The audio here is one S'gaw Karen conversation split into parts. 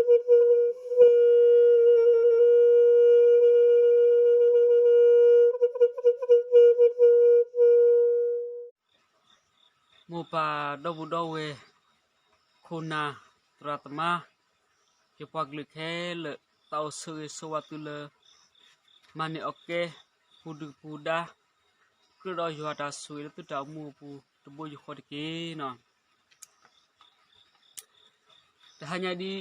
မိၢ်ပၢ်ဒီပုၢ်ဒီဝဲၢ်, ခိၣ်နၢ်, သရၣ်သမါ, ယပှၤကလုာ်ခဲလၢာ်, သးအိၣ်ဆၢဂ့ၤဆၢဝါသုလၢ မၤန့ၢ်အီၣ်ကဲ ပူၤဒုၣ်ပူၤဒါ, ကြၢးဒီးယွၤတၢ်ဆိၣ်ဂ့ၤလၢသုတၢ်အိၣ်မူအပူၤ တဘိယူၢ်ဃီတက့ၢ်နီၤ. တဟါညါဒ်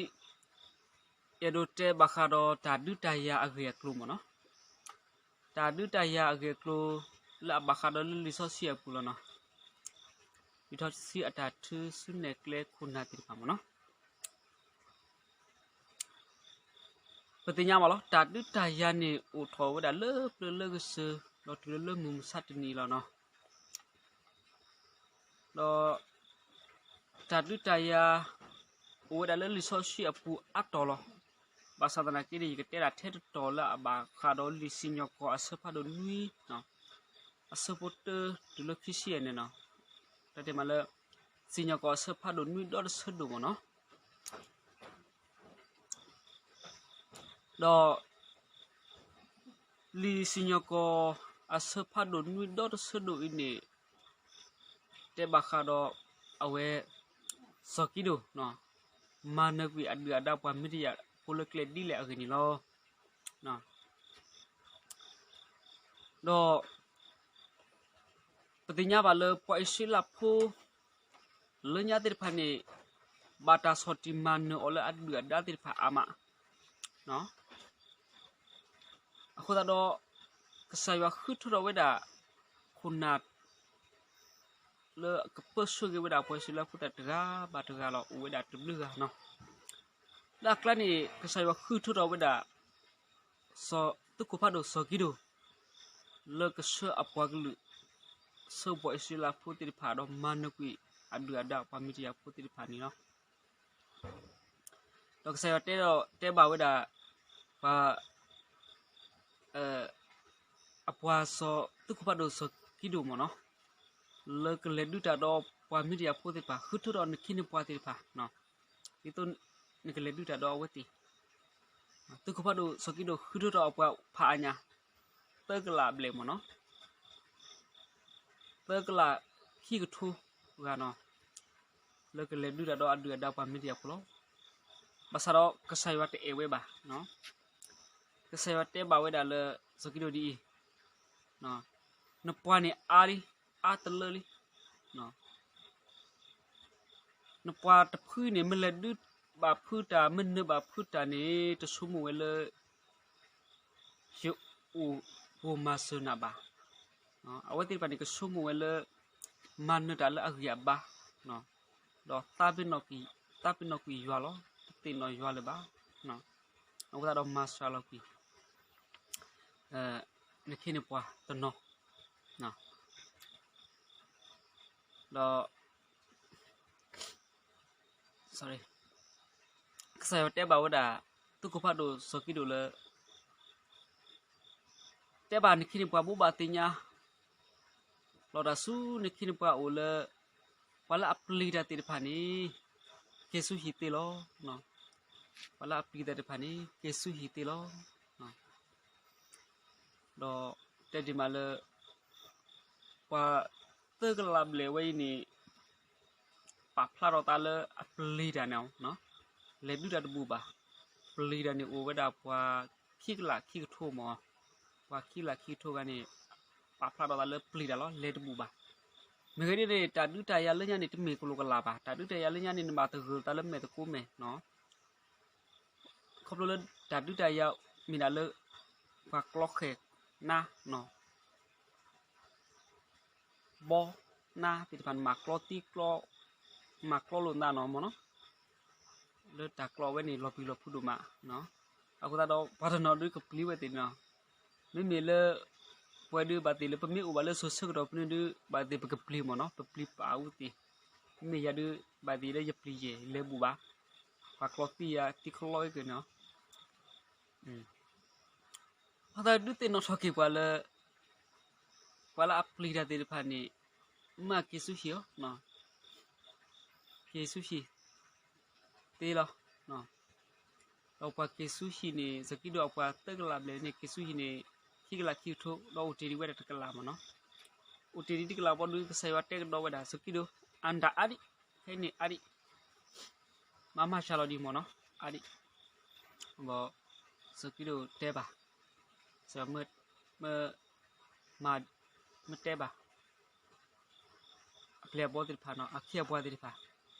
အဲၣ်ဒိးတဲဘၣ်ဃးဒီးတၢ်ဒုးတၢ်ယၤအဂ့ၢ်အကျိၤမ့ၢ်နီၤ. တၢ်ဒုးတၢ်ယၤအဂ့ၢ်အကျိၤ လၢအဘၣ်ဃးဒီးလၢလံာ်စီဆှံအပူၤလီၤနီၤ. လံာ်စီဆှံအတၢ်ထုးစုနဲၣ်ကျဲခိၣ်နၢ်သ့ၣ်တဖၣ်မ့ၢ်နီၤ. ပသ့ၣ်ညါဘၣ်လီၤ တၢ်ဒုးတၢ်ယၤန့ၣ် အိၣ်ထီၣ်ဝဲဒၣ်လၢပျၢၤလၢကစၢၤ ဒီးတုၤလၢလၢမုၢ်မဆါတနံၤအံၤလီၤနီၤ. ဒီး တၢ်ဒုးတၢ်ယၤ အိၣ်ဝဲဒၣ်လၢလံာ်စီဆှံအပူၤအါတီၤလီၤ. ဘၣ်ဆၣ်သနာ်က့န့ၣ် ယကတဲဒၣ်ထဲတတီၤလၢအဘၣ်ဃးဒီးလံာ်စံၣ်ညီၣ်ကွီၢ်အဆၢဖးဒိၣ်နွံ အဆၢဖိတၢတုၤလၢခံဆံယဲၢ်န့ၣ်နီၤ. တၢ်တဲမးလၢ စံၣ်ညီၣ်ကွီၢ်အဆၢဖးဒိၣ်နွံဒီတဆၢဒိၣ်မ့ၢ်နီၤ. ဒီး လံာ်စံၣ်ညီၣ်ကွီၢ်အဆၢဖးဒိၣ်နွံဒီတဆၢဒိၣ်အံၤန့ၣ် တဲဘၣ်ဃးဒီး အဝဲ စီၤကံဒိၣ် မၤနၢၤကွံာ်အဒုၣ်အဒါပှၤမံၤဒယၣ်ဖိလၢကျဲဒ်လဲၣ်အဂ့ၢ်န့ၣ်လီၤ. ဒီး ပသ့ၣ်ညါဘၣ်လၢပှၤအံၣ်စရ့လးဖိ လၢညါသ့ၣ်တဖၣ်န့ၣ် ဘၣ်တၢ်ဆီၣ်တံၢ်မၤနၢၤအီၤလၢအဒုၣ်အဒါသ့ၣ်တဖၣ်အါမး အဃိသတးဒီး ကစၢ်ယွၤဃုထၢထီၣ်ဝဲဒၣ် ခိၣ်နၢ် လၢကပၢဆှၢက့ၤဝဲဒၣ်ပှၤအံၣ်စရ့လးဖိသ့ၣ်တဂၤဘၣ်တဂၤလီၤ အိၣ်ဝဲဒၣ်တဘျုးဂၤနီၤ. လၢအကျါန့ၣ် ကစၢ်ယွၤဃုထၢထီၣ်ဝဲဒၣ် သုးခိၣ်ဖးဒိၣ်စီၤကံဒိၣ် လၢကဆှၢအပှၤကလုာ် ဆှၢပှၤအံၣ်စရ့လးဖိသ့ၣ်တဖၣ်ဒီးမၤနၢၤကွံာ် အဒုၣ်အဒါပှၤမံၤဒယၣ်ဖိသ့ၣ်တဖၣ်န့ၣ်လီၤ. ဒီးကစၢ်ယွၤတဲဒီးတဲဘၣ်ဝဲဒၣ် ပှၤ အပှၤစီၤ သုးခိၣ်ဖးဒိၣ်စီၤကံဒိၣ်မ့ၢ်နီၤ, လၢကလဲၤဒုးတၢ်ဒီးပှၤမံၤဒယၣ်ဖိသ့ၣ်တဖၣ် ဃုထၢထီၣ်နခ့နပှၤသ့ၣ်တဖၣ်, ဒ်သိးနကလဲၤဒုးတၢ်ဒီးအဝဲသ့ၣ်, သုးခိၣ်ဖးဒိၣ်စီၤကံဒိၣ်ဃုထၢထီၣ်အပှၤဖးအါညါ သၢကလးဘျဲၣ်မ့ၢ်နီၤ, သၢကလးခံကထိဂၤနီၤ, လၢကလဲၤဒုးတၢ်ဒီးအဒုၣ်အဒါပှၤမံၤဒယၣ်ဖိလီၤ. ဘၣ်ဆၣ်ဒီးကစၢ်ယွၤတအဲၣ်ဝဲဘၣ်, ကစၢ်ယွၤတဲဘၣ်ဝဲဒၣ်လၢ စီၤကံဒိၣ်ဒ်အံၤ, နပှၤန့ၣ်အါလံ, အါတလၢလံ, နပှၤတဖုန့ၣ် မ့ၢ်လဲၤဒုးဘၣ်ဖုတၢ် မ့ၢ်နၢၤဘၣ်ဖုတၢ်န့ၣ် တဆိကမိၣ်ဝဲလၢ ယအိၣ်ဖှိၣ်မၤစၢၤနၤဘၣ်. အဝဲသ့ၣ်တဖၣ်န့ၣ် ကဆိကမိၣ်ဝဲလၢ မၤနၢၤတၢ်လၢအဂံၢ်အဘါ, ဒီး သးပ့ၤနီၣ်ကွံာ်ယွၤလီၤ, တသ့ၣ်နီၣ်ယွၤလၢၤဘၣ်. အဃိသတးဒီးမၤစှၤလီၤကွံာ် နခ့နပှၤတနီၤ, ဒီး ကစၢ်ယွၤတဲဘၣ်ဝဲဒၣ် သုးခိၣ်ဖးဒိၣ်စီၤကံဒိၣ်လၢ တဲဘၣ်နခ့နပှၤဘိးဘၣ်သ့ၣ်ညါ လီၤတၢ်ဆူနခ့နပှၤအိၣ်လၢ ပှၤလၢအပျံၤတၢ်သ့ၣ်တဖၣ်န့ၣ် က့ၤဆူဟံၣ်သ့လီၤ. ပှၤလၢအပျံၤတၢ်သ့ၣ်တဖၣ်န့ၣ် က့ၤဆူဟံၣ်သ့လီၤ. ဒီးတဲဒ်မးလၢ ပှၤသၢကလးဘျဲၣ်ဝဲအံၤန့ၣ် ပာ်ဖျါထီၣ်သးလၢအပျံၤတၢ်န့ၣ်, လဲၤဒုးတၢ်တဘူၣ်ဘၣ်. ပျံၤတၢ်န့ၣ်အိၣ်ဝဲဒၣ်ပှၤခံကလးခံကထိမး, ပှၤခံကလးခံကထိဂၤန့ၣ် ပာ်ဖျါထီၣ်သးလၢပျံၤတၢ်လီၤ, လဲၤတဘူၣ်ဘၣ်. မ့ၢ်ဂ့ၤဒ်န့ၣ် တၢ်ဒုးတၢ်ယၤလၢညါန့ၣ် တမ့ၢ်ကလိာ်ကလးဘၣ်. တၢ်ဒုးတၢ်ယၤလၢညါန့ၣ် နဘၣ်သဂၢၢ်သးလၢမဲာ်သကိးမဲာ် ခီဖျိလၢတၢ်ဒုးတၢ်ယၤမ့ၢ်ဒၣ်လၢ ပှၤကျီဃဲၤနါ, ဘီနါသ့ၣ်တဖၣ်န့ၣ် မၤကျီသံကျီ, မၤကျီလိာ်သးနီၤမ့ၢ်နီၤ, လၢတၢ်ကျီဝဲန့ၣ် လီၤပျံၤလီၤဖုးဒိၣ်မး. အဃိသတးဒီး ပှၤတနီၤဒုးကပျံၤဝဲသ့ၣ်နီၤ, မ့မ့ၢ်လၢ ပဝဲဒုးဘၣ်သ့ၣ်လၢပမ့ၢ်အိၣ်ဘၣ်လၢစိၤဆၢကတီၢ်ဖဲန့ၣ်ဒုး ဘၣ်သ့ၣ်ပကပျံၤမ့ၢ်နီၤ, ပပျံၤပာ်အဝဲသ့ၣ်, မ့မ့ၢ်ယၤဒုး ဘၣ်သ့ၣ်လၢယပျံၤယဲၢ် လဲၤဘူၣ်ဘၣ်, ပှၤကျီသံယၤသံခလီက့ၤနီၤ. ပှၤသးဒုးသ့ၣ်နီၣ်ထီၣ်က့ၤပှၤလၢ ပှၤလၢအပျံၤတၢ်သ့ၣ်တဖၣ်န့ၣ် မ့ၢ်က့ၤဆူဟံၣ်အီၤ, က့ၤဆူဟံၣ်သ့လီၤ. ဒီးပှၤက့ၤဆူဟံၣ်န့ၣ် စီၤကံးဒဧိၣ်အပှၤသၢကလးဘျဲၣ်န့ၣ် က့ၤဆူဟံၣ်န့ၣ် ခံကလးခံကထိ ဒီးအိၣ်တ့ၢ်ဒံးဝဲဒၣ်တကလးမ့ၢ်နီၤ. အိၣ်တ့ၢ်ဒံးတကလးဘျီဒီး ကစၢ်ယွၤတဲကဒီးဝဲဒၣ် စီၤကံးဒဧိၣ် အါဒံးအါဒံး, ဖဲန့ၣ်အါဒံး, မၤမၤစှၤလီၤဒံးမ့ၢ်နီၤ, အါဒံး. ဘၣ် စီၤကံးဒဧိၣ်တဲဘၣ်, စီၤ မ့ၢ်တဲဘၣ် အပျဲၢ်အဘီၣ်သ့ၣ်တဖၣ်နီၤ, အခ့အပှၤသ့ၣ်တဖၣ်,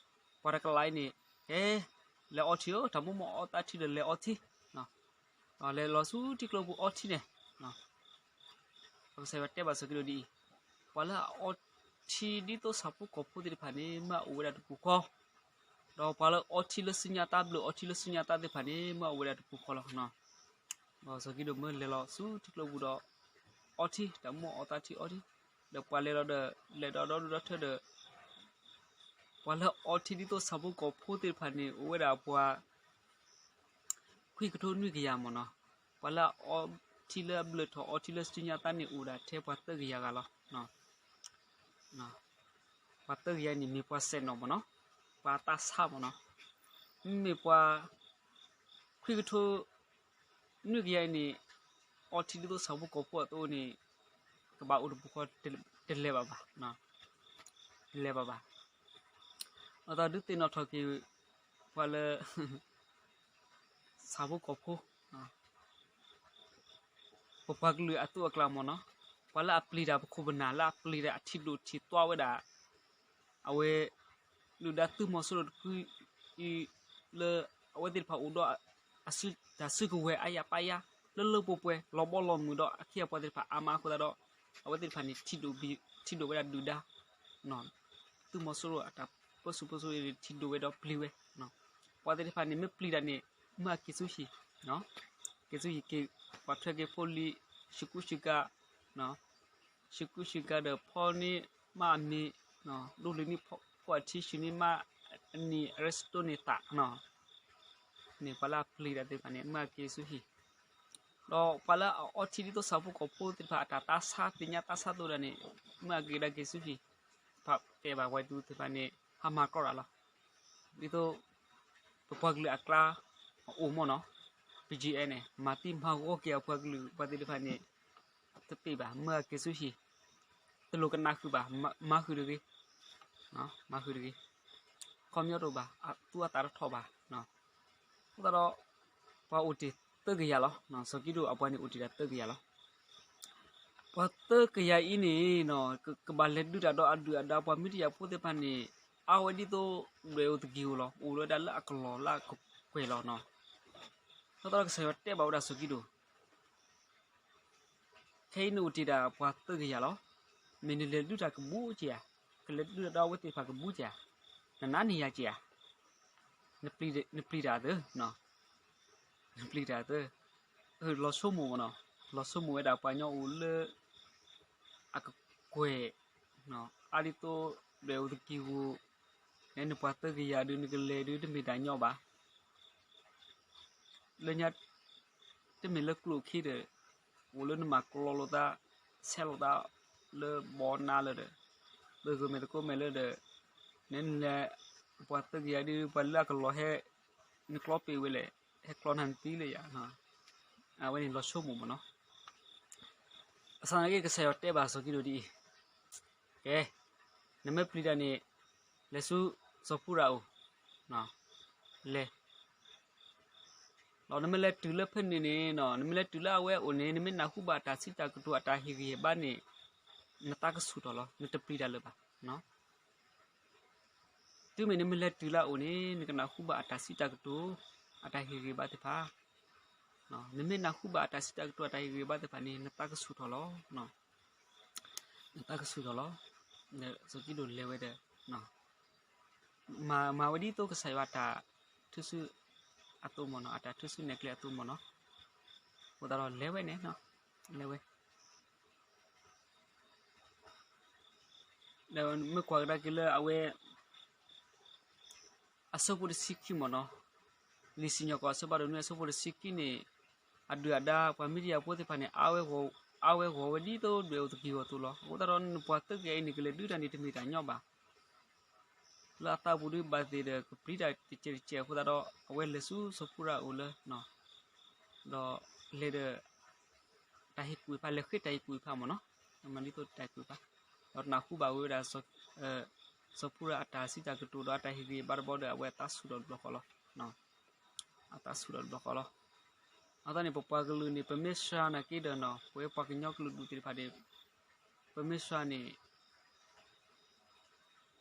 ပှၤတကလးအံၤန့ၣ် ဟဲ လဲၤအီထံဧၢ, တၢ်မိၣ်မိၣ်အီသးထံဒီးလဲၤအီထံ, လဲၤလီၤဆူထံကျိပူၤအီထံန့ၣ်, ပကစၢ်ယွၤတဲဘၣ်စီၤကံးဒဧိၣ်ဒ်အံၤ, ပှၤလၢအအီထံဒ်သိးဆၣ်ဖိကီၢ်ဖိသ့ၣ်တဖၣ်န့ၣ် မ့ၢ်အအိၣ်ဝဲဒၣ်တပူၤဃီ, ဒီးပှၤလၢအီထံလၢစုညါတၢ်ဘျၢ အီထံလၢစုညါတၢ်သ့ၣ်တဖၣ်န့ၣ် မ့ၢ်အအိၣ်ဝဲဒၣ်တပူၤဃီလီၤ. ဒီးစီၤကံးဒဧိၣ်မ့ၢ်လဲၤလီၤဆူထံကျိပူၤဒီး အီထံ တၢ်မိၣ်အီသးထံအီထံ, ဒီးပှၤလဲၤလီၤဒီး လဲၤဒီးဒီဒူၣ်ဒီထၢဒီး ပှၤလၢအအီထံဒ်သိးဆၣ်ဖိကီၢ်ဖိသ့ၣ်တဖၣ်န့ၣ် အိၣ်ဝဲဒၣ်ပှၤ ခွံကထိနွံကယၤမ့ၢ်နီၤ. ပှၤလၢအအီထံလၢအဘျၢထီၣ်အီထံလၢစုညါတၢ်န့ၣ် အိၣ်ဒၣ်ထဲပှၤသၢကယၤဂၤလီၤ. ပှၤသၢကယၤအံၤန့ၣ် မ့ၢ်ပှၤစဲးနီၣ်မ့ၢ်နီၤ, ပှၤသးဆါမ့ၢ်နီၤ. မ့မ့ၢ်ပှၤ ခွံကထိ နွံကယၤအံၤန့ၣ် အီထံဒ်သိးဆၣ်ဖိကီၢ်ဖိအသိးန့ၣ် ကဘၣ်အိၣ်တပူၤဃီ တလဲၤဘၣ်ဘၣ်, တလဲၤဘၣ်ဘၣ်. အသးဒုးသ့ၣ်နီၣ်ထီၣ်က့ၤ ပှၤလၢ ဆၣ်ဖိကီၢ်ဖိ ပပှၤကလုာ်အသိးအကျါမ့ၢ်နီၤ, ပှၤလၢအပျံၤတၢ်ပခိၣ်ပနၢ် လၢအပျံၤတၢ်အထံၣ်ဒိၣ်ထံၣ်သွါဝဲဒၣ် အဝဲ ဒုၣ်ဒါသုးမီၤစိရိၤတဖုအံၤ လၢအဝဲသ့ၣ်တဖၣ်အိၣ်ဒီး တၢ်စုကဝဲၤအါယၤပာ်ယၤ လၢလၢပှဲၤပှဲၤ လီၤဘီလီၤမုၢ်ဒီးအခ့အပှၤသ့ၣ်တဖၣ်အါမးအဃိသတးဒီး အဝဲသ့ၣ်တဖၣ်န့ၣ် ထံၣ်ဒိၣ်ဝဲဒၣ်ဒုၣ်ဒါ သုးမီၤစိရိၤအတၢ်ပၢဆူၣ်ပၢစိးအံၤ ထံၣ်ဒိၣ်ဝဲဒီးပျံၤဝဲ, ပှၤသ့ၣ်တဖၣ်န့ၣ် မ့ၢ်ပျံၤတၢ်န့ၣ် မၢအက့ၤဆူဟံၣ်, က့ၤဆူဟံၣ်က့ၤ ပှၤထွဲက့ၤဖိလံၤ ဆူကူဆူကၤ, ဆူကူဆူကၤဒီးဖီန့ၢ်မးအမံၤ, ဒိးလုၢ်န့ၢ်ဖိအထံ ဆူၣ်န့ၢ်မးအနံၤ အရ့စတိၢ်န့ၢ်သး န့ၣ် ပှၤလၢအပျံၤတၢ်သ့ၣ်တဖၣ်န့ၣ် မၢအက့ၤဆူဟံၣ်, ဒီးပှၤလၢအအီထံဒ်သိးဆၣ်ဖိကီၢ်ဖိသ့ၣ်တဖၣ် အတၢ်သးဆါသ့ၣ်ညါသးဆါသိးတၢ်န့ၣ် မၢအက့ၤဒၣ်က့ၤဆူဟံၣ်, ဖးတဲဘၣ်ဝဲဒၣ်သ့ၣ်တဖၣ်န့ၣ် ဟါမၢ်ကီၢ်ရၤလီၤ. ဒ်သိး ပပှၤကလုာ်အကျါ အအိၣ်မ့ၢ်နီၤ, ပကဲန့ၣ် မၤသံမၤဂီၤက့ၤအပှၤကလုာ်ပှၤသ့ၣ်တဖၣ်န့ၣ် တပ့ၢ်ဘၣ် မၢအက့ၤဆူဟံၣ်, တလိၣ်ကနၣ်ဃုာ်ဘၣ် မၤဃုာ်တဂ့ၤ, မၤဃုာ်တဂ့ၤ, ခီပညီတအိၣ်ဘၣ် အသူအသးတထီၣ်ဘၣ်. အဃိသတးဒီး ပှၤအိၣ်တ့ၢ်သၢကယၤလီၤ. စီၤကံးဒဧိၣ်အပှၤန့ၣ်အိၣ်တ့ၢ်ဒၣ်သၢကယၤလီၤ. ပှၤသၢကယၤအံၤန့ၣ် ကဘၣ်လဲၤဒုးတၢ်ဒီးအဒုၣ်အဒါပှၤမံၤတယၢ်ဖိသ့ၣ်တဖၣ်န့ၣ် အါဝဲဒ်သိးဒွဲၣ်ဧိၤသကံၢ်ဧိၤလီၤ. အိၣ်ဝဲဒၣ်လၢအကလီၢ်လၢအကကွဲၢ်လီၤနီၤ. အဃိသတးဒီးကစၢ်ယွၤတဲဘၣ်ဝဲဒၣ်စီၤကံးဒဧိၣ် ခဲအံၤနအိၣ်တ့ၢ်ဒၣ်ပှၤသၢကယၤလီၤ. မ့ၢ်နလဲၤဒုးတၢ်ကဘူးကယၤ, ကလဲၤဒုးတၢ်ဒီးအဝဲသ့ၣ်တဖၣ်ကဘူးကယၤ, နနးန့ၢ်ယၤကယၤ, နပျံၤတၢ်သၢ, နပျံၤတၢ်သၢ, လီၤဆိကမိၣ်မ့ၢ်နီၤ, လီၤဆိကမိၣ်ဝဲဒၣ်ပှၤကညီအိၣ်လၢ အကကွဲၢ်, အါဒ်သိးဒွဲၣ်ဧိၤသကံၢ်ဧိၤ, နပှၤသၢကယၤဒုး နကလဲၤဒုးတမ့ၢ်တၢ်ညီဘၣ်. လၢညါ တမ့ၢ်လၢကျိၣ်ခံဒီး အိၣ်လၢနမၤကျီလိာ်သး ဆဲးလိာ်သးလၢဘီနါလၢဒီး ပဂၢၢ်မဲာ်သကိးမဲာ်လၢဒီး နလဲၤ ပှၤသၢကယၤဒုး ပှၤလၢအကလီၢ်ဟဲ နကျီပ့ၤဝဲလဲၣ် ဟဲကျီနၤနသံလၢယၤ, အဝဲန့ၣ်လီၤဆိကမိၣ်မ့ၢ်နီၤ. ဘၣ်ဆၣ်သနာ်က့ ကစၢ်ယွၤတဲဘၣ်စီၤကံးဒဧိၣ်ဒ်အံၤ, ကဲ နမ့ၢ်ပျံၤတၢ်န့ၣ် လဲၤဆူစီၤဖူရၤအိၣ်, လဲၤ ဒီးနမ့ၢ်လဲၤတုၤလၢဖဲန့ၣ်န့ၣ် နမ့ၢ်လဲၤတုၤလၢအဝဲအအိၣ်န့ၣ် နမ့ၢ်နၢ်ဟူဘၣ်အတၢ်စံးတၢ်ကတိၤအတၢ်ဟ့ၣ်ဂံၢ်ဟ့ၣ်ဘါန့ၣ် နသးကဆူၣ်ထီၣ်လီၤ. နတပျံၤတၢ်လၢၤဘၣ်. တုၤမ့ၢ်နမ့ၢ်လဲၤတုၤလၢအအိၣ်န့ၣ် နကနၢ်ဟူဘၣ်အတၢ်စံးတၢ်ကတိၤ အတၢ်ဟ့ၣ်ဂံၢ်ဟ့ၣ်ဘါသ့ၣ်တဖၣ်, နမ့ၢ်နၢ်ဟူဘၣ်အတၢ်စံးတၢ်ကတိၤအတၢ်ဟ့ၣ်ဂံၢ်ဟ့ၣ်ဘါသ့ၣ်တဖၣ်န့ၣ် နသးကဆူၣ်ထီၣ်လီၤ. နသးကဆူၣ်ထီၣ်လီၤ. စီၤကံးဒဧိၣ်လဲၤဝဲဒီး မၤဝဲဒ်သိးကစၢ်ယွၤအတၢ်ထုစု အသိးမ့ၢ်နီၤ, အတၢ်ထုစုနဲၣ်ကျဲအသိးမ့ၢ်နီၤ. အဃိသတးဒီးလဲၤဝဲန့ၣ်, လဲၤဝဲ မ့ၢ်ကွၢ်ကဒါက့ၤလၢအဝဲ အဆၢဖိတဆံခံမ့ၢ်နီၤ, လံာ်စံၣ်ညီၣ်ကွီၢ်အဆၢဖးဒိၣ်နွံအဆၢဖိတဆံခံန့ၣ်, အဒုၣ်အဒါပှၤမံၤဒယၣ်ဖိသ့ၣ်တဖၣ်န့ၣ် အါဝဲဂီၤဝဲဒ်သိးဒွဲၣ်ဧိၤသကံၢ်ဧိၤအသိးလီၤ. အဃိသတးဒီးနပှၤသၢကယၤအံၤန့ၣ် ကလဲၤဒုးတၢ်န့ၣ်တမ့ၢ်တၢ်ညီဘၣ်. လၢအသးပူၤဒုးဘၣ်သ့ၣ်ဒီး ကပျံၤတၢ်တစဲးတစဲးအဃိသတးဒီး အဝဲလဲၤဆူစီၤဖူရၤအအိၣ်လၢ ဒီးလဲၤဒီး တၢ်ဟ့ၣ်ကူၣ်ဖး လဲၤဃ့တၢ်ဟ့ၣ်ကူၣ်ဖးမ့ၢ်နီၤ, မၤဒ်သိးတၢ်ဟ့ၣ်ကူၣ်ဖး, ဒီးနၢ်ဟူဘၣ်ဝဲဒၣ် စီၤဖူရၤအတၢ်စံးတၢ်ကတိၤဒီးအတၢ်ဟ့ၣ်ဂံၢ်ဘါတဘျီဒီး အဝဲအသးဆူၣ်ထီၣ်တဘျီဃီလီၤ. အသးဆူၣ်ထီၣ်တဘျီဃီလီၤ. အသးန့ၣ် ပပှၤကလုာ်န့ၣ် ပမ့ၢ်စှၤနာ်က့ဒီးနီၤ ပဝဲပှၤကညီကလုာ်ဒူၣ်သ့ၣ်တဖၣ်န့ၣ် ပမ့ၢ်စှၤန့ၣ်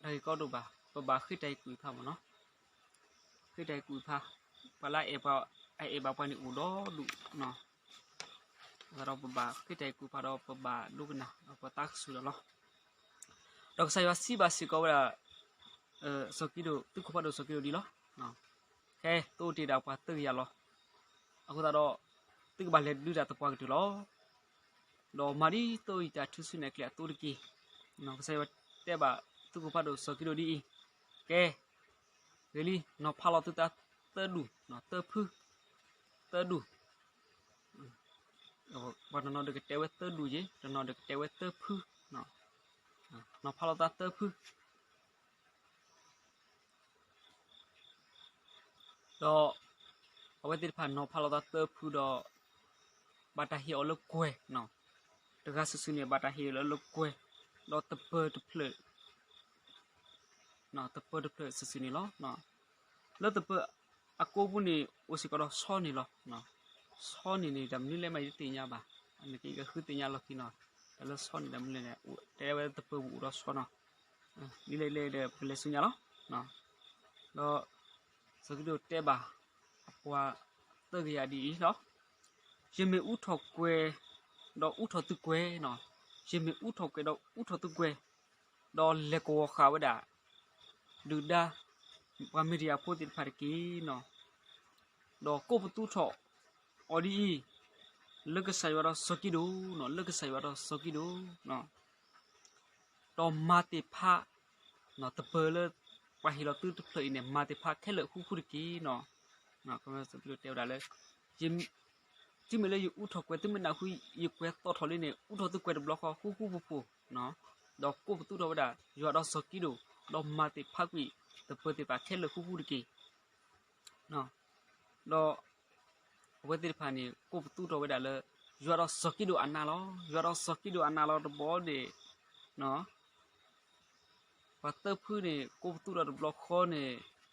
တၢ်ဂ့ၢ်ကီဒိၣ်ဘၣ်, ပဘၣ်ဃ့တၢ်ဟ့ၣ်ကူၣ်ဖးမ့ၢ်နီၤ, ဃ့တၢ်ဟ့ၣ်ကူၣ်ဖး, ပှၤလၢအအဲၣ်ပှၤ အအဲၣ်ဘၣ်ပှၤန့ၣ်အိၣ်ဒီဒူၣ်နီၤ, အဃိသတးဒီးပဘၣ်ဃ့တၢ်ဟ့ၣ်ကူၣ်ဖးဒီးပဘၣ်ဒိကနၣ် ပသးကဆူၣ်ဒီးလီၤ. ဒီးကစၢ်ယွၤစံးဘၣ်စ့ၢ်ကီးဝဲဒၣ် စီၤကံဒိၣ် သုးခိၣ်ဖးဒိၣ်စီၤကံဒိၣ်ဒ်လီၤ. ခဲသုအိၣ်တ့ၢ်ဒၣ်ပှၤသၢကယၤလီၤ. အဃိသတးဒီး သုကဘၣ်လဲၤဒုးတၢ်သပှၢ်ကတၢၢ်လီၤ. ဒီးမၤဒ်သိးယတၢ်ထုးစုနဲၣ်ကျဲအသိးတက့ၢ်. ကစၢ်ယွၤတဲဘၣ်သုးခိၣ်ဖးဒိၣ်စီၤကံဒိၣ်ဒ်အံၤ, ကဲ, ဂ့ၤလံ, နီၤဖးလီၤသုသးသၢဒူၣ်, သၢဖု, သၢဒူၣ်, ပှၤတနီၤဒီးကတဲဝဲသၢဒူၣ်ယ့ၣ်, တနီၤဒီးကတဲဝဲသၢဖု, နီၤဖးလီၤသးသၢဖု ဒီးအဝဲသ့ၣ်တဖၣ်နီၤဖးလီၤသးသၢဖုဒီး ဘၣ်တၢ်ဟ့ၣ်အီၤလၢကွဲၤ, တဂၤစုာ်စုာ်န့ၣ် ဘၣ်တၢ်ဟ့ၣ်အီၤလၢကွဲၤ, ဒီးသပၢၤတဖျၢၣ်, သပၢၤတဖျၢၣ်စုာ်စုာ်န့ၣ်လီၤ. လၢသပၢၤအကိးပူၤန့ၣ် အိၣ်စ့ၢ်ကီးဒီးဆီန့ၣ်လီၤ. ဆီန့ၣ်န့ၣ် တၢ်မနုၤလဲၣ်မးယတသ့ၣ်ညါဘၣ်, အန့ၣ်က့ကဃုသ့ၣ်ညါလီၤခံနီၤ, တၢ်လၢဆီန့ၣ်တၢ်မနုၤလဲၣ်န့ၣ် တဲဝဲသပၢၤပူၤအိၣ်ဒီးဆီနီၤ, ဒ်လဲၣ်လဲၣ်ဒီးပကလဲၤဆူညါလီၤ. ဒီး စီၤကံဒိၣ်တဲဘၣ် အပှၤသၢကယၤဒ်အံၤလီၤ. ယမ့ၢ်အူထီၣ်ကွဲၤ ဒီးအူထီၣ်သုကွဲၤနီၤ, ယမ့ၢ်အူထီၣ်ကွဲၤဒီးအူထီၣ်သုကွဲၤ, ဒီးလဲၤကဝီၤဃာ်ဝဲဒၣ် ဒုၣ်ဒါ ပှၤမံၤဒယၣ်ဖိသ့ၣ်တဖၣ်တက့ၢ်နီၤ, ဒီးကိးပသူထီၣ်အီၤဒ်အံၤ, လၢကစၢ်ယွၤဒီးစီၤကံဒိၣ်နီၤ, လၢကစၢ်ယွၤဒီးစီၤကံဒိၣ် ဒီးမၤသ့ၣ်ဖး သပၢၤလၢ ပှၤဟ့ၣ်လီၤသုတဖျၢၣ်အံၤန့ၣ် မၤသ့ၣ်ဖးခဲလၢာ်ဃူဃူတက့ၢ်နီၤ. တဲဝဲဒၣ်လၢ တုၤမ့ၢ်လၢယအူထီၣ်ကွဲၤ သုမ့ၢ်နၢ်ဟူယကွဲၤသီၣ်ထီၣ်လံန့ၣ် အူထီၣ်သုကွဲၤတဘျီဃီဃူဃူဖိးဖိး, ဒီးကိးပသူထီၣ်ဝဲဒၣ် ယွၤဒီးစီၤကံဒိၣ်, ဒီးမၤသ့ၣ်ဖးကွံာ် သပၢၤသ့ၣ်တဖၣ်ခဲလၢာ်ဃူဃူတက့ၢ်. ဒီး အဝဲသ့ၣ်တဖၣ်န့ၣ် ကိးပသူထီၣ်ဝဲဒၣ်လၢ ယွၤဒီးစီၤကံဒိၣ်အနးလီၤ. ယွၤဒီးစီၤကံဒိၣ်အနးလီၤတဘျီန့ၣ်, ပှၤသၢဖုန့ၣ် ကိးပသူထီၣ်တဘျီဃီန့ၣ်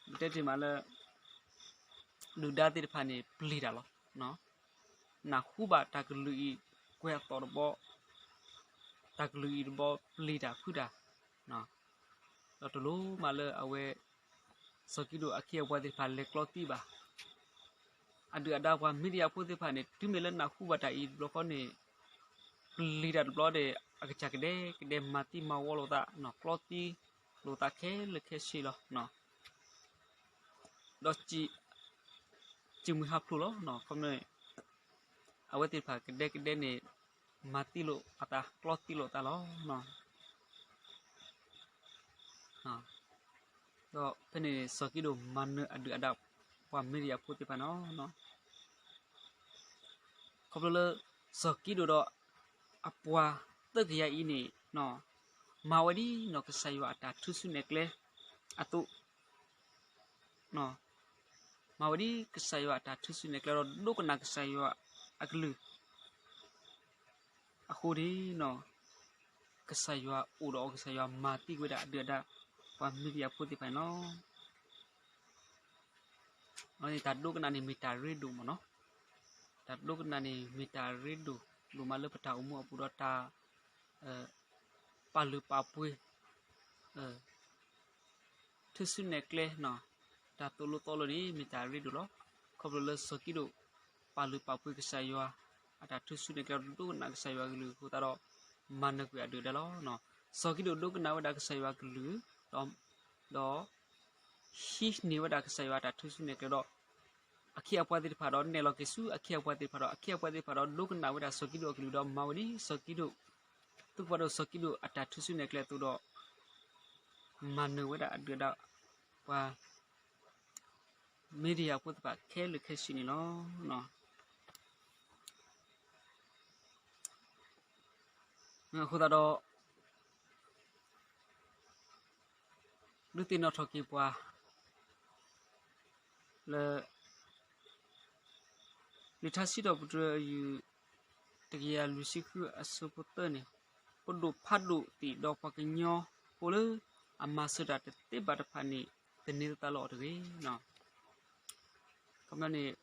ပတဲတ့ၢ်မးလၢ ဒုၣ်ဒါသ့ၣ်တဖၣ်န့ၣ် ပျံၤတၢ်လီၤ. နၢ်ဟူဘၣ်တၢ်ကလုၢ်အံၤ ကွဲၤအသီၣ်တဘျီ, တၢ်ကလုၢ်အံၤတဘျီပျံၤတၢ်ဖုးတၢ်, ဒီးတလိၣ်မးလၢအဝဲ စီၤကံဒိၣ်အခ့အပှၤသ့ၣ်တဖၣ်လဲၤကျီသံဘၣ်. အဒုၣ်အဒါပှၤမံၤဒယၣ်ဖိသ့ၣ်တဖၣ်န့ၣ် တုၤမ့ၢ်လၢနၢ်ဟူဘၣ်တၢ်အံၤတဘျီဃီန့ၣ် ပျံၤတၢ်တဘျီဒီး အကစၢ်ကဒဲကဒဲမၤသံမၤဝီလိာ်သး, ကျီသံလိာ်သးခဲလၢာ်ခဲဆ့လီၤ. ဒီး စံးမှံဟးဖျိးလီၤ. ခီဖျိ အဝဲသ့ၣ်တဖၣ်ကဒဲကဒဲန့ၣ် မၤသံလိာ်အသး ကျီသံလိာ်သးလီၤ. ဒီးဖဲန့ၣ် စီၤကံဒိၣ်မၤနၢၤအဒုၣ်အဒါ ပှၤမံၤဒယၣ်ဖိသ့ၣ်တဖၣ်န့ၣ်လီၤ. ခီဖျိလၢ စီၤကံဒိၣ်ဒီး အပှၤသၢကယၤအံၤန့ၣ် မၤဝဲဒ်နီၢ်ကစၢ်ယွၤအတၢ်ထုးစုနဲၣ်ကျဲအသိး, မၤဝဲဒ်ကစၢ်ယွၤအတၢ်ထုးစုနဲၣ်ကျဲဒီး ဒိကနၣ်ကစၢ်ယွၤအကလုၢ် အဃိန့ၣ် ကစၢ်ယွၤအိၣ်ဒီးအီၤ ကစၢ်ယွၤမၤသံဝဲဒၣ်အဒုၣ်အဒါ ပှၤမံၤဒယၣ်ဖိသ့ၣ်တဖၣ်န့ၣ်လီၤ. တၢ်ဒိကနၣ်န့ၣ်မ့ၢ်တၢ်ရ့ဒိၣ်မ့ၢ်နီၤ, တၢ်ဒိကနၣ်န့ၣ်မ့ၢ်တၢ်ရ့ဒိၣ်ဒိၣ်မးလၢပတၢ်အိၣ်မူအပူၤဒီးတၢ် ပာ်လုၢ်ပာ်ပှ့ၤ ထုးစုနဲၣ်ကျဲ တၢ်သိၣ်လိသီလိန့ၣ် မ့ၢ်တၢ်ရ့ဒိၣ်လီၤ. ခီဖျိလၢစီၤကံဒိၣ် ပာ်လုၢ်ပာ်ပှ့ၤကစၢ်ယွၤ အတၢ်ထုးစုနဲၣ်ကျဲဒီး ဒိကနၣ်ကစၢ်ယွၤကလုၢ်အဃိသတးဒီး မၤနၢၤကွံာ်အဒုၣ်အဒါလီၤ. စီၤကံဒိၣ်ဒိကနၣ်ဝဲဒၣ်ကစၢ်ယွၤကလုၢ် ဒီး ဟံးန့ၢ်ဝဲဒၣ်ကစၢ်ယွၤအတၢ်ထုးစုနဲၣ်ကျဲဒီး အခ့အပှၤသ့ၣ်တဖၣ်ဒီး နဲၣ်လီၤက့ၤဆူအခ့အပှၤသ့ၣ်တဖၣ်ဒီး အခ့အပှၤသ့ၣ်တဖၣ်ဒီး ဒိကနၣ်ဝဲဒၣ်စီၤကံဒိၣ်အကလုၢ်ဒီး မၤဝဲဒ်စီၤကံဒိၣ် သုးခိၣ်ဖးဒိၣ်စီၤကံဒိၣ်အတၢ်ထုးစုနဲၣ်ကျဲအသိးဒီး မၤနၢၤဝဲဒၣ်အဒုၣ်အဒါ ပှၤ မံၤဒယၣ်ဖိသ့ၣ်တဖၣ်ခဲလၢာ်ခဲဆ့န့ၣ်လီၤ. အဃိသတးဒီး ဒုးသ့ၣ်နီၣ်ထီၣ်က့ၤပှၤ လၢ လံာ်ထါစံးထီၣ်ပတြၢၤအယုၢ် တကယၤလွံၢ်ဆံဃုအဆၢဖိသၢန့ၣ်, ပဒိၣ်ဖးဒိၣ်သ့ၣ်ဒီးပှၤကညီဖိလၢ အမၤစၢၤတၢ်တသ့ဘၣ်တဖၣ်န့ၣ် သန့ၤသးလၢအီၤတဂ့ၤ. ခီပညီန့ၣ်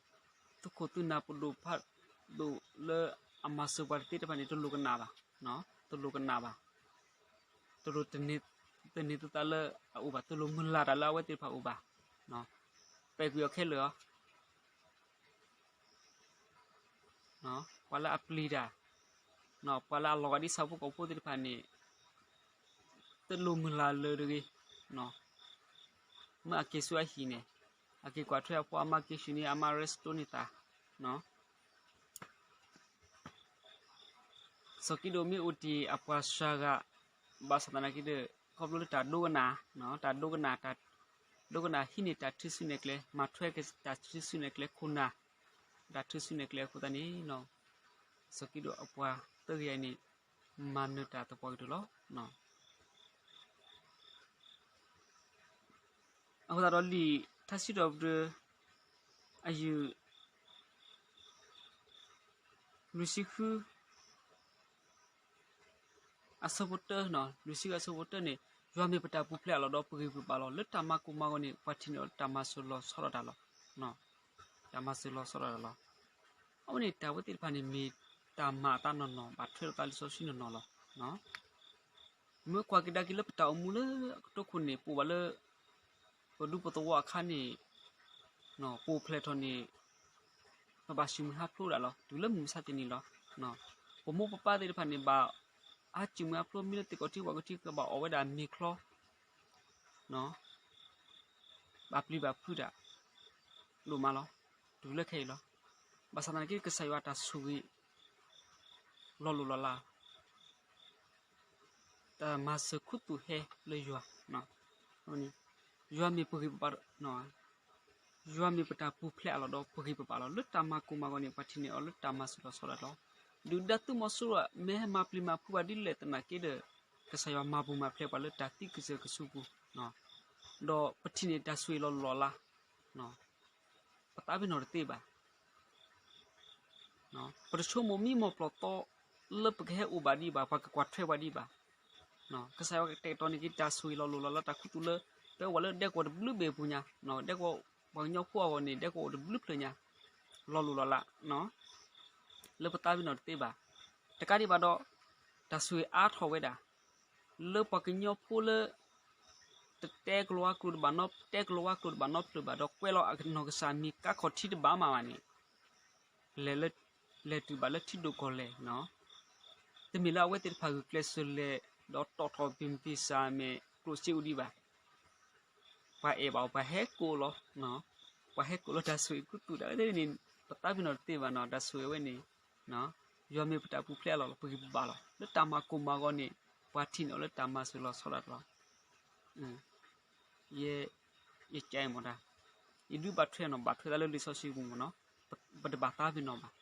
သုးခိၣ်သုးနၢ်ပဒိၣ်ဖးဒိၣ်လၢအမၤစၢၤပှၤတသ့တဖၣ်န့ၣ် တလိၣ်ကနၣ်ဘၣ်, တလိၣ်ကနၣ်ဘၣ်, တလိၣ်သန့ၤသးလၢအအိၣ်ဘၣ်, တလိၣ်မုၢ်လၢ်တၢ်လၢအဝဲသ့ၣ်တဖၣ်အိၣ်ဘၣ်, ပဲာ်ကွံာ်အီၤခဲလၢာ်လီၤ. ပှၤလၢအပျံၤတၢ်, ပှၤလၢအလီၤဂာ်ဒ်ဆၣ်ဖိကီၢ်ဖိသ့ၣ်တဖၣ်န့ၣ် တလိၣ်မုၢ်လၢ်လၢၤတဂ့ၤ. မ့ၢ်အက့ၤဆူအဟံၣ်န့ၣ်, အက့ၤကွၢ်ထွဲအဖိအမါက့ၤဆူန့ၣ် အမါ rest န့ၢ်သး, စီၤကံးဒဧိၣ်မ့ၢ်အိၣ်တ့ၢ်အပှၤစှၤဂၤ ဘၣ်ဆၣ်သနာ်က့ဒီး ခီဖျိလၢတၢ်ဒိကနၣ်, တၢ်ဒိကနၣ်, ဒိကနၣ်ဟံးန့ၢ်တၢ်ထုးစုနဲၣ်ကျဲ, မၤထွဲက့ၤတၢ်ထုးစုနဲၣ်ကျဲခိၣ်နၢ်, တၢ်ထုးစုနဲၣ်ကျဲအဃိသတးန့ၣ်, စီၤကံးဒဧိၣ်အပှၤသၢဂၤအံၤန့ၣ် မၤနၢၤတၢ်သပှၢ်ကတၢၢ်လီၤ. အဃိသတးဒီးလံာ်ထါစံးထီၣ်ပတြၢၤ အယုၢ် လွံၢ်ဆံဃု အဆၢဖိတၢ, လွံၢ်ဆံဃုအဆၢဖိတၢန့ၣ်, ယွၤမ့ၢ်ပတၢ်ပူၤဖျဲးအလီၢ်ဒီး ပဂံၢ်ပဘၣ်လီၤ. လၢတၢ်မၤကိၢ်မၤဂီၤန့ၣ် ပှၤထံၣ်န့ၢ်အီၤလၢတၢ်မၤစၢၤလီၤဆီဒၣ်တၢ်လီၤ. တၢ်မၤစၢၤလီၤဆီဒၣ်တၢ်လီၤ. အဝဲန့ၣ်တၢ်ဝဲသ့ၣ်တဖၣ်န့ၣ် မ့ၢ်တၢ်မၤအသးနီၢ်နီၢ် ဘၣ်ထွဲလိာ်သးလံာ်စီဆှံနီၢ်နီၢ်လီၤ. မ့ၢ်ကွၢ်ကဒါက့ၤလၢပတၢ်အိၣ်မူလၢအကတီၢ်ခိၣ်န့ၣ် ပအိၣ်ဘၣ်လၢ ပဒူပသဝီအခါန့ၣ်, ပအိၣ်ဖျဲၣ်ထီၣ်န့ၣ် ပဘၣ်စူၢ်မုၢ်ဟးဖျိးဒၣ်လီၤ. တုၤလၢမုၢ်မဆါတနံၤလီၤ. ပမိၢ်ပပၢ်သ့ၣ်တဖၣ်န့ၣ် ဘၣ်ဟးစူၢ်မုၢ်ဟးဖျိး မ့ၢ်လၢသ့ၣ်ကီၢ်ထံပှၤကထံ ကဘၣ်အီၣ်ဝဲဒၣ်မ့ၤချီ ဘၣ်ပျံၤဘၣ်ဖုးတၢ် ဒိၣ်မးလီၤ. တုၤလၢခဲအံၤလီၤ. ဘၣ်ဆၣ်သနာ်က့ ကစၢ်ယွၤတၢ်ဆိၣ်ဂ့ၤ လီၤလိၢ်လီၤလး တၢ်မၤစၢၤခူသူၣ်ဟဲလၢယွၤ, ယွၤမ့ၢ်ပဂံၢ်ပဘၣ်, ယွၤမ့ၢ်ပတၢ်ပူၤဖျဲးအလီၢ်ဒီး ပဂံၢ်ပဘၣ်လီၤ. လၢတၢ်မၤကိၢ်မၤဂီၤန့ၣ် ပှၤထံၣ်န့ၢ်အီၤလၢတၢ်မၤစၢၤလီၤဆီဒၣ်တၢ်လီၤ. ဒုၣ်ဒါသုးမီၤစိရိၤ မ့ၢ်ဟဲမၤပျံၤမၤဖုးပှၤဒ်လဲၣ်သနာ်က့ဒီး ကစၢ်ယွၤမၤပူၤမၤဖျဲးပှၤလၢတၢ်သံကစၢၢ်ကဆူးပူၤ, ဒီးပထံၣ်န့ၢ်တၢ်ဆိၣ်ဂ့ၤလီၤလိၢ်လီၤလး, ပသးပ့ၤနီၣ်တသ့ဘၣ်. ပတဆိကမိၣ်မံမီၢ်ပျီၢ်သီ လၢပကဟဲအိၣ်ဘၣ်ဒံးဘၣ်, ပှၤကကွၢ်ထွဲပှၤဒံးဘၣ်. ကစၢ်ယွၤကတဲာ်ကတီၤန့ၢ်က့ၤတၢ်ဆိၣ်ဂ့ၤလီၤလိၢ်လီၤလး တၢ်ခူသူၣ်လၢ ပဝဲလၢဒဲကဝီၤတဘျုးဘ့ၣ်အပူၤညါ, ဒဲကဝီၤပှၤကညီဖိအဂီၢ်န့ၣ် ဒဲကဝီၤအိၣ်တဘျုးဖျၢၣ်ညါ, လီၤလိၢ်လီၤလး လၢပသးပ့ၤနီၣ်တသ့ဘၣ်. တကးဒံးဘၣ်ဒီး တၢ်ဆိၣ်ဂ့ၤအါထီၣ်ဝဲဒၣ် လၢပှၤကညီဖိလၢ တတဲကလီၤဝါကျိာ်တဘၣ်နီတဖျၢၣ်ဘၣ်ဒီး ကွဲးလီၤအနီၢ်ကစၢ်မံၤကါခီၣ်ထံးတဘၣ်မးဘၣ်န့ၣ် လဲၤတုၤဘၣ်လၢထံဒိၣ်ကီၢ်လဲၢ်, တမ့ၢ်လၢအဝဲသ့ၣ်တဖၣ်ဂုာ်ကျဲးစၢးလဲၤ ဒီးတီၣ်ထီၣ်ပ့ၢ်မပ့ၢ်စၢ်မဲာ်ကျိၣ်စ့အိၣ်ဒံးဘၣ်. ပှၤအဲၣ်ဘၣ်အီၤ ပှၤဟဲကိးလီၤ, ပှၤဟဲကိးလီၤတၢ်ဆိၣ်ဂ့ၤခူသူၣ်ဒၣ်ဝဲသ့ၣ်န့ၣ် ပသးပ့ၤနီၣ်တသ့ဘၣ်နီၤ, တၢ်ဆိၣ်ဂ့ၤဝဲန့ၣ် ယွၤမ့ၢ်ပတၢ်ပူၤဖျဲးအလီၢ်လီၤ ပဂံၢ်ပဘၣ်လီၤ. လၢတၢ်မၤကိၢ်မၤဂီၤန့ၣ် ပှၤထံၣ်န့ၢ်အီၤလၢတၢ်မၤစၢၤလီၤဆီဒၣ်တၢ်လီၤ. ယ ယကဲမ့ၢ်ဒၣ်, ယဒုးဘၣ်ထွဲနီၤ ဘၣ်ထွဲသးလၢလံာ်စီဆှံပူၤမ့ၢ်နီၤ, ပတဘၣ်သးပ့ၤနီၣ်ဘၣ်.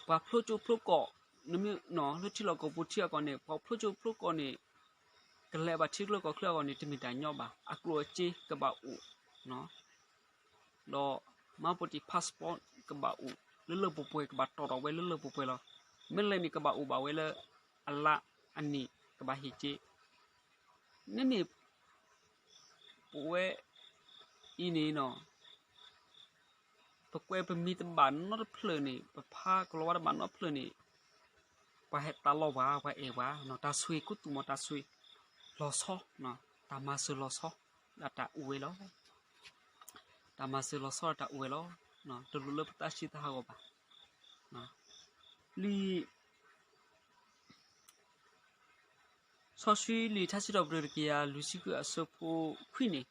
ပှၤဖျိကၠိဖျိကီၢ် နမ့ၢ်နီၤ လၢထံလီၢ်ကီၢ်ပူၤထံအဂီၢ်န့ၣ် ပှၤဖျိကၠိဖျိကီၢ်န့ၣ် ကလဲၤဘၣ်ထံကျိကီၢ်ချၢအဂီၢ်န့ၣ် တမ့ၢ်တၢ်ညီဘၣ်, အကျိၣ်အစ့ကဘၣ်အိၣ် ဒီး မှတ်ပုံတင် passport ကဘၣ်အိၣ်လၢလၢပှဲၤပှဲၤ ကဘၣ်တီၣ်ထီၣ်ဝဲလၢလၢပှဲၤပှဲၤလီၤ. မ့ၢ်လဲၣ်န့ၣ် ကဘၣ်အိၣ်ဘၣ်ဝဲလၢအလါအနံၣ် ကဘၣ်ဟ့ၣ်က့ၤ မ့မ့ၢ် ပဝဲအံၤန့ၣ်နီၤ ပကွဲးပမံၤတဘၣ်နီတဖျၢၣ်န့ၣ် ပဖးကလီၤဝါတဘၣ်နီတဖျၢၣ်န့ၣ် ပှၤဟဲသးလီပှၤ ပှၤအဲၣ်ပှၤ တၢ်ဆိၣ်ဂ့ၤခူသူၣ်မး တၢ်ဆိၣ်ဂ့ၤလီၤဆီ တၢ်မၤစၢၤလီၤဆီ ဒၣ်တၢ်အိၣ်ဝဲလီၤ. တၢ်မၤစၢၤလီၤဆီဒၣ်တၢ်အိၣ်ဝဲလီၤ. တလိၣ်လၢပသးဆံးသးဟးဂီၤဘၣ်. လံာ် စီဆှံလံာ်ထါစံးထီၣ်ပတြၢၤ တကယၤလွံၢ်ဆံဃုအဆၢဖိခွံန့ၣ်,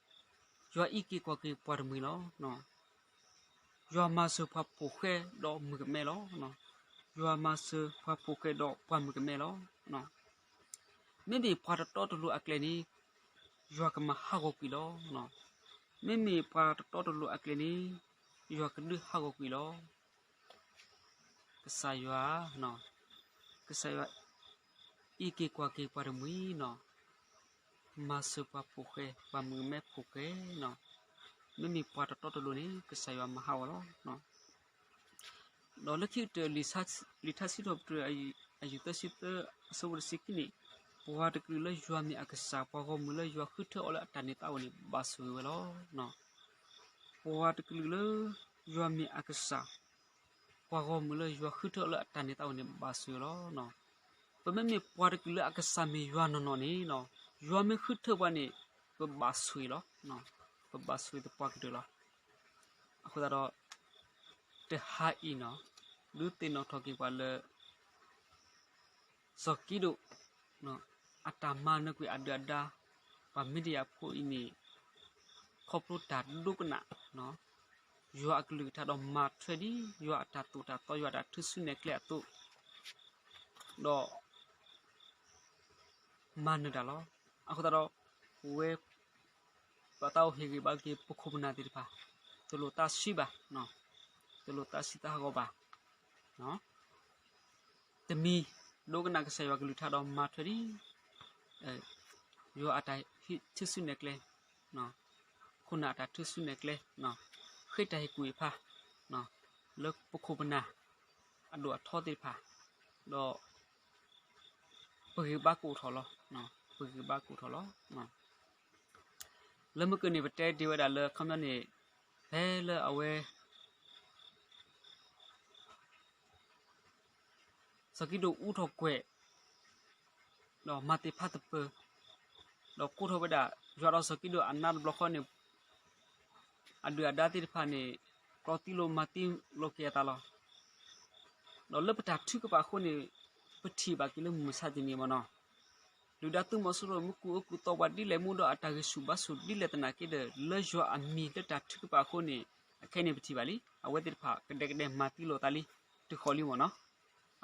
ယွၤအံးက့ၤကွၢ်က့ၤပှၤတမှံၤလီၤ. ယွၤမၤစၢၤပှၤဖိၣ်ဃဲဒီးမုၣ်ကမဲလီၤ. ယွၤမၤစၢၤပှၤဖိၣ်ဃဲဒီးပှၤမုၣ်ကမဲလီၤ. မ့မ့ၢ်ပှၤတတီတလိၤအကျဲန့ၣ် ယွၤကမၤဟးဂီၤကွံာ်လီၤ. မ့မ့ၢ်ပှၤတတီတလိၤအကျဲန့ၣ် ယွၤကဒုးဟးဂီၤကွံာ်လီၤ. ကစၢ်ယွၤ, ကစၢ်ယွၤ အံးက့ၤကွၢ်က့ၤပှၤတမှံၤနီၤ. မၤစၢၤပှၤဖိဃဲ ပှၤမုၣ်ကမဲဖိဃဲနီၤ, မ့မ့ၢ်ပှၤတတီတလိၤန့ၣ် ကစၢ်ယွၤမၤဟးဂီၤလီၤ. ဒီးလၢခံကတၢၢ် လံာ်ထါစံးထီၣ်ပတြၢၤ အယုၢ်သၢဆံသၢ အဆၢဖိတဆံခံန့ၣ်, ပှၤတကလုာ်လၢယွၤမ့ၢ်အကစၢ် ပှၤဂီၢ်မုၢ်လၢယွၤဃုထၢအီၤလၢအတၢ်န့ၢ်သါအိၣ်န့ၣ် ဘၣ်ဆိၣ်ဂ့ၤဝဲလီၤ. ပှၤတကလုာ်လၢ ယွၤမ့ၢ်အကစၢ် ပှၤဂီၢ်မုၢ်လၢယွၤဃုထၢအီၤလၢအတၢ်န့ၢ်သါအိၣ်န့ၣ် ဘၣ်ဆိၣ်ဂ့ၤလီၤ. ပမ့မ့ၢ်ပှၤတကလုာ်လၢအကစၢ်မ့ၢ်ယွၤနီၢ်နီၢ်န့ၣ်, ယွၤမ့ၢ်ဃုထၢပှၤန့ၣ် ပဘၣ်ဆိၣ်ဂ့ၤလီၤ. ပဘၣ်ဆိၣ်ဂ့ၤသပှၢ်ကတၢၢ်လီၤ. အဃိသတးဒီး တဟါအံၤနီၤ, ဒုးသ့ၣ်နီၣ်ထီၣ်က့ၤပှၤလၢ စီၤကံးဒဧိၣ် အတၢ်မၤနၢၤကွံာ်အဒုၣ်အဒါ ပှၤမံၤဒယၣ်ဖိအံၤန့ၣ် ခီဖျိတၢ်ဒိကနၣ် ယွၤအကလုၢ်ကထါဒီးမၤထွဲဒ် ယွၤအတၢ်သိၣ်တၢ်သီ ယွၤအတၢ်ထုးစုနဲၣ်ကျဲအသိး ဒီး မၤနၢၤတၢ်လီၤ. အဃိသတးဒီး ပဝဲ ပသးအိၣ်ဟ့ၣ်ဂံၢ်ဘါက့ၤ ပခိၣ်ပနၢ်သ့ၣ်တဖၣ် တလိၣ်သးဆံးဘၣ်, တလိၣ်သးဆံးသးဟးဂီၤဘၣ်. တမံၤ ဒိကနၣ်ကစၢ်ယွၤကလုၢ်ကထါဒီးမၤထွဲဒ် ယွၤအတၢ်ထုးစုနဲၣ်ကျဲ, ခိၣ်နၢ်အတၢ်ထုးစုနဲၣ်ကျဲ, ဃ့တၢ်ဟ့ၣ်ကူၣ်ဟ့ၣ်ဖး လၢပခိၣ်ပနၢ် အဒိၣ်အထီသ့ၣ်တဖၣ်, ဒီး ပဂံၢ်ဘါကအိၣ်ထီၣ်လီၤ, ပဂံၢ်ဘါကအိၣ်ထီၣ်လီၤ. လၢမုၢ်ကၢၢ်န့ၣ် ပတဲတ့ၢ်ဝဲဒၣ်လၢ အခီပညီန့ၣ် ဖဲလၢအဝဲ စီၤကံးဒဧိၣ်အူထီၣ်ကွဲၤ ဒီးမၤသ့ၣ်ဖးသပၢၤ, ဒီးကိးထီၣ်ဝဲဒၣ် ယွၤဒီးစီၤကံးဒဧိၣ်အနါတဘျီဃီန့ၣ် အဒုၣ်အဒါသ့ၣ်တဖၣ်န့ၣ် ကျီသံလိာ်မၤသံလိာ်က့ၤအသးလီၤ. ဒီးလၢပတၢ်ထုကဖၣ်အဃိန့ၣ် ပထံၣ်ဘၣ်က့ၤလၢမုၢ်မဆါတနံၤမ့ၢ်နီၤ, ဒုၣ်ဒါသုးမီၤစိရိၤမ့ၢ်ကူၣ်အၢကူၣ်သီပှၤဒ်လဲၣ် မ့ၢ်ဒီးအတၢ်ဂံၢ်ဆူၣ်ဘါဆူၣ်ဒ်လဲၣ်သနာ်က့ဒီး လၢယွၤအမံၤလၢတၢ်ထုကဖၣ်အဃိန့ၣ် အခဲအံၤန့ၣ်ပထံၣ်ဘၣ်လံ အဝဲသ့ၣ်တဖၣ်ကဒဲကဒဲမၤသံလိာ်သးလံ တုၤဃီၤလံမ့ၢ်နီၤ.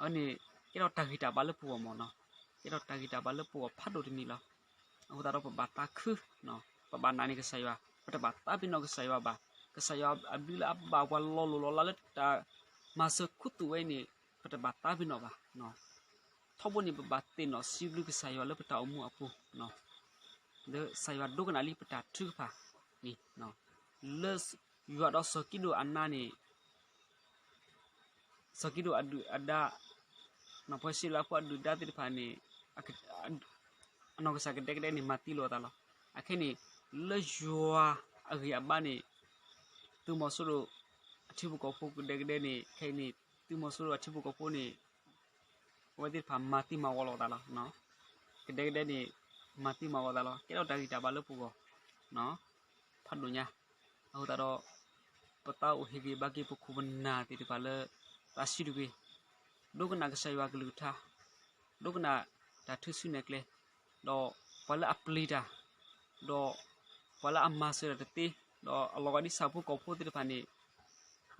အဝဲန့ၣ် ကဲထီၣ်တၢ်ဂံၢ်တၢ်ဘါလၢပဂီၢ်မ့ၢ်နီၤ, ကဲထီၣ်တၢ်ဂံၢ်တၢ်ဘါလၢပဂီၢ်ဖးဒိၣ်တမံၤလီၤ. အဃိသတးဒီးပဘၣ်သးခု, ပဘၣ်နာ်န့ၢ်ကစၢ်ယွၤ, ပတဘၣ်သးပ့ၤနီၣ်ကစၢ်ယွၤဘၣ်. ကစၢ်ယွၤအဘျုးလၢအဘၣ်ပှၤလီၤလိၢ်လီၤလးလၢတၢ်မၤစၢၤခူသူၣ်ဝဲအံၤန့ၣ် ပတဘၣ်သးပ့ၤနီၣ်ဘၣ်. ထီဘိန့ၣ် ပဘၣ်သ့ၣ်နီၣ်စံးဘျုးကစၢ်ယွၤလၢပတၢ်အိၣ်မူအပူၤ, လၢကစၢ်ယွၤဒိကနၣ်လံပတၢ်ထုကဖၣ်န့ၣ်, လၢယွၤဒီးစီၤကံးဒဧိၣ်အနါန့ၣ် စီၤကံးဒဧိၣ်အဒုၣ်အဒါ, နီၢ်ပှၤအံၣ်စရ့လးဖိအဒုၣ်ဒါသ့ၣ်တဖၣ်န့ၣ် အနီၢ်ကစၢ်ကဒဲကဒဲန့ၣ် မၤသံလိာ်အသးလီၤ. အခဲအံၤန့ၣ် လၢယွၤအဂံၢ်အဘါန့ၣ် သုးမီၤစိရိၤအထံဖိကီၢ်ဖိကဒဲကဒဲန့ၣ် ခဲအံၤန့ၣ် သုးမီၤစိရိၤအထံဖိကီၢ်ဖိန့ၣ် အဝဲသ့ၣ်တဖၣ်မၤသံမၤဝီလိာ်အသးလီၤ. ကဒဲကဒဲန့ၣ် မၤသံမၤဝီအသးလီၤ. ကဲထီၣ်တၢ်ဂံၢ်တၢ်ဘါလၢပဂီၢ် ဖးဒိၣ်ညါ. အဃိသတးဒီး ပသးအိၣ်ဟ့ၣ်ဂံၢ်ဘါက့ၤပခိၣ်ပနၢ်သ့ၣ်တဖၣ်လၢ သးဆံးတဂ့ၤ, ဒိကနၣ်ကစၢ်ယွၤကလုၢ်ကထါ, ဒိကနၣ်တၢ်ထုးစုနဲၣ်ကျဲ, ဒီးပှၤလၢအပျံၤတၢ်, ဒီးပှၤလၢအမၤစၢၤတၢ်တသ့, ဒီးအလီၤဂာ်ဒ်ဆၣ်ဖိကီၢ်ဖိသ့ၣ်တဖၣ်န့ၣ်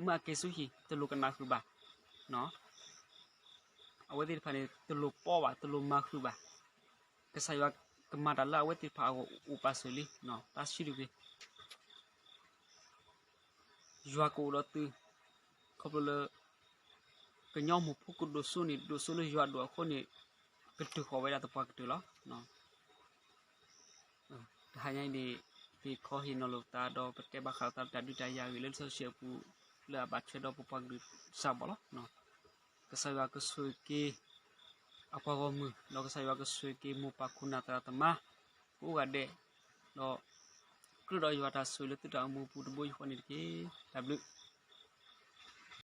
မ့ၢ်အက့ၤဆူဟံၣ် တလိၣ်ကနၣ်ဃုာ်ဘၣ်. အဝဲသ့ၣ်တဖၣ်န့ၣ် တလိၣ်ပီဘၣ်, တလိၣ်မၤဃုာ်ဘၣ်. ကစၢ်ယွၤကမၤတၢ်လၢအဝဲသ့ၣ်တဖၣ်အဂီၢ်အိၣ်ပာ်စၢၤလံ, သးဆံးတဂ့ၤ. ယွၤကအိၣ်ဒီးသု, ခီဖျိလၢ ကညီမိၢ်ဖိကဒိၣ်စိန့ၣ် ဒိၣ်စိလၢယွၤဒိၣ်အဃိန့ၣ် ကတုၤဃီၤဝဲဒၣ်သပှၢ်ကတၢၢ်လီၤ. တဟါညါအံၤန့ၣ် ပကခီဟ့ၣ်နီၤလိာ်ပသးဒီးပတဲဘၣ်ဃးလၢတၢ်ဒုးတၢ်ယၤအဂ့ၢ်လၢလံာ်စီဆှံအပူၤ လၢအဘၣ်ထွဲဒီးပပှၤကလုာ်စၢ်ဘီၣ်လီၤ. ကစၢ်ယွၤကဆိၣ်ဂ့ၤက့ၤ အပှၤဂီၢ်မုၢ်, ဒီးကစၢ်ယွၤကဆိၣ်ဂ့ၤက့ၤမိၢ်ပၢ်ခိၣ်နၢ်သရၣ်သမါ ကိးဂၤဒဲး, ဒီးကြၢးဒီးယွၤတၢ်ဆိၣ်ဂ့ၤလၢသုတၢ်အိၣ်မူအပူၤတဘိယူၢ်ဃီန့ၣ်တက့ၢ်. တၢ်ဘျုး